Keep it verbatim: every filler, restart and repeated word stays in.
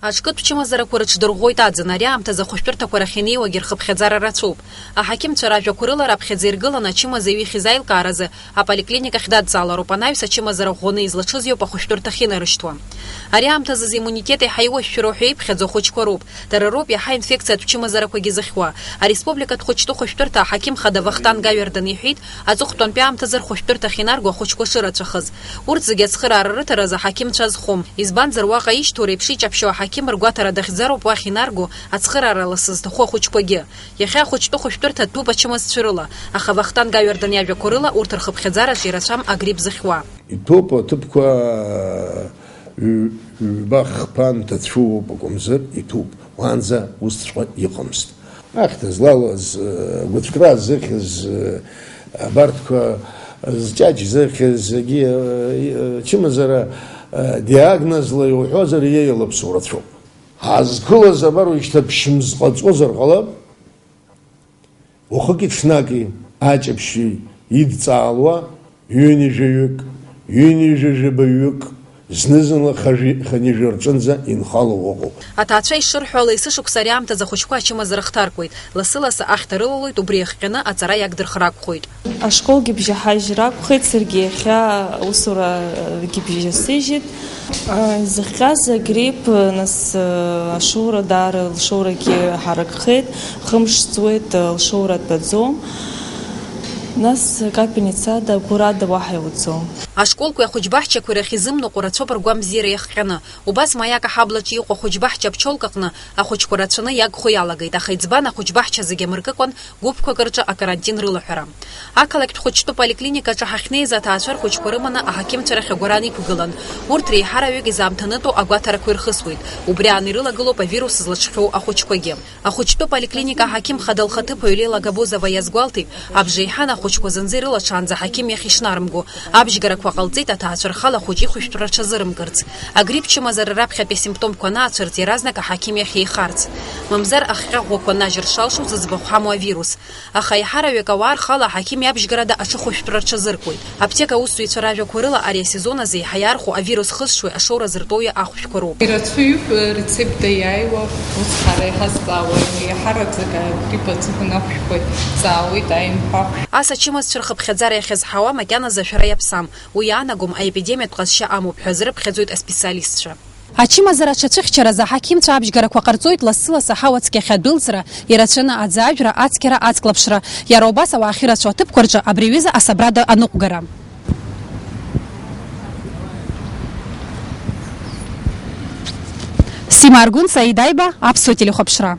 Аҿкытә чымазарақәа рыҽдырӷәӷәоит аӡын, ари аамҭазы ахәышәтәырҭақәа рахь инеиуагьы рхыԥхьаӡара рацәоуп. Аҳақьымцәа ражәақәа рылара аԥхьаӡа иргыланы ачымазаҩ ихьыз аилкааразы аполиклиникахь дадҵаалароуп, анаҩс ачымазара ӷәӷәаны излаҽыз иоуп ахәышәтәырҭахь инарышьҭуа. Ари аамҭазы зиммунитет еиҳа иуашәшәыроу ҳәа иԥхьаӡо ахәыҷқәа роуп. Дара роуп иаҳа инфекциатә чымазарақәагьы зыхьуа. Ареспубликатә хәыҷтәы хәышәтәырҭа аҳақьым хада Вахтанг Аҩардан иҳәеит, аҵыхәтәантәи аамҭазы рхәышәтәырҭахь инарго ахәыҷқәа шырацәахаз. Урҭ зегьы ацхыраара рыҭаразы аҳақьымцәа азхом, избанзар, уаҟа ишьҭоу реиԥш иҷаԥшьоу аҳақьым ргәаҭара дахьӡароуп уахь инарго ацхыраара лассы зҭаху ахәыҷқәагьы. Иахьа ахәыҷтәы хәышәтәырҭа дтәуп ачымазцәа рыла, аха Вахтанг Аҩардан иажәақәа рыла урҭ рхыԥхьаӡараҿ ирацәам агрипп зыхьуа. Иҭоуп аҭыԥқәа, ҩ-, ҩба-хԥа нҭацәуоуп акәымзар, иҭоуп. Уаанӡа усҵәҟьа иҟамызт. Ахьҭа злалаз, э, агәыцәкра зыхьыз, э, абарҭқәа зҷаҷ зыхьыз, зегьы, э, э, чымазара, э, диагнозла иуҳәозар, иеилаԥсоу рацәоуп. Ҳазқәылаз абар уажәшьҭа ԥшьымз ҟаҵозар ҟалап. Уахыки-ҽнаки аҷаԥшьаҩ идҵаалуа ҩынҩажәаҩык, ҩынҩажәа жәабаҩык, зны-зынла хажәи-, хынҩажәа рҿынӡа инхало ыҟоуп. Аҭаацәа ишырҳәо ала, есышықәса ари аамҭазы ахәыҷқәа ачымазара хҭаркуеит, лассы-лассы ахьҭа рылалоит, убри иахҟьаны аҵара иагдырхыр акәхоит. Ашколгьы бжьаҳажьыр акәхеит, саргьы иахьа аусура, э, гьы бжьасыжьит. Изыхҟьаз агрипп, нас, ашоура даара лшоурагьы ҳаракхеит, хымш ҵуеит, лшоура тәаӡом. Нас акапельница ада, агәыр ада уаҳа иуӡом. Ашколқәеи ахәыҷбаҳчақәеи рахь изымныҟәо рацәоуп ргәамбзиара иахҟьаны. Убас Маиак аҳаблаҿы иҟоу ахәыҷбаҳча аԥҽолк аҟны ахәыҷқәа рацәаны иагхо иалагеит, аха иӡбан, ахәыҷбаҳча зегьы амыркыкәан, гәыԥқәак рҿы акарантин рылаҳәара. Ақалақьтә хәыҷтәы поликлиникаҿы ҳахьнеиз, аҭаацәа рхәыҷқәа рыманы аҳақьымцәа рахь агәара нықәгылан. Урҭ реиҳараҩык изаамҭанытәу агәаҭарақәа ирхысуеит. Убри аан ирылагылоуп авирус злаҽхьоу ахәыҷқәагьы. Ахәыҷтәы поликлиника аҳақьым хада лхаҭыԥуаҩ Леила Габозова иазгәалҭеит, абжеиҳан ахәыҷқәа зынӡа ирылаҽаанӡа аҳақьым иахь ишнарымго, абжьгарақәа ҟалҵеит аҭаацәа рхала ахәыҷы ихәышәтәра рҽазырымкырц. Агрипп чымазара раԥхьатәи асимптомқәа анаацәырҵ, иаразнак аҳақьым иахь еихарц. Мамзар, ахҟьа ӷәӷәақәа нажьыр шалшоз зыӡбахә ҳамоу авирус. Аха еиҳараҩык ауаа рхала аҳақьым иабжьгарада аҽыхәышәтәра рҽазыркуеит. Аԥҭека аусзуҩцәа ражәақәа рыла, ари асезон азы еиҳа иархәо авирус хызшуеи ашоура зыртәоуи ахәшәқәа роуп. Ирацәаҩуп, э, рецепт аиааиуа, ус ҳара иҳазҵаауа, еиҳараӡак агрипп аҵыхәан ахәшәқәа ҵаауеит, аимҳәа. Ас ачымазцәа рхыԥхьаӡара иахьазҳауа макьаназы ашәара иаԥсам. Уи иаанагом аепидемиатә ҟазшьа амоуп ҳәа азрыԥхьаӡоит аспециалистцәа. Ачымазара аҽацәыхьчаразы аҳақьымцәа абжьгарақәа ҟарҵоит лассы-лассы аҳауа цқьахьы адәылҵра, ирацәаны аӡажәра, ацқьара, ацклаԥшра, иара убас ауаа ахьырацәоу аҭыԥқәа рҿы абри аҩыза асабрада аныҟәгара. Сима Аргәын, Саид Аиба, Аԥсуа телехәаԥшра.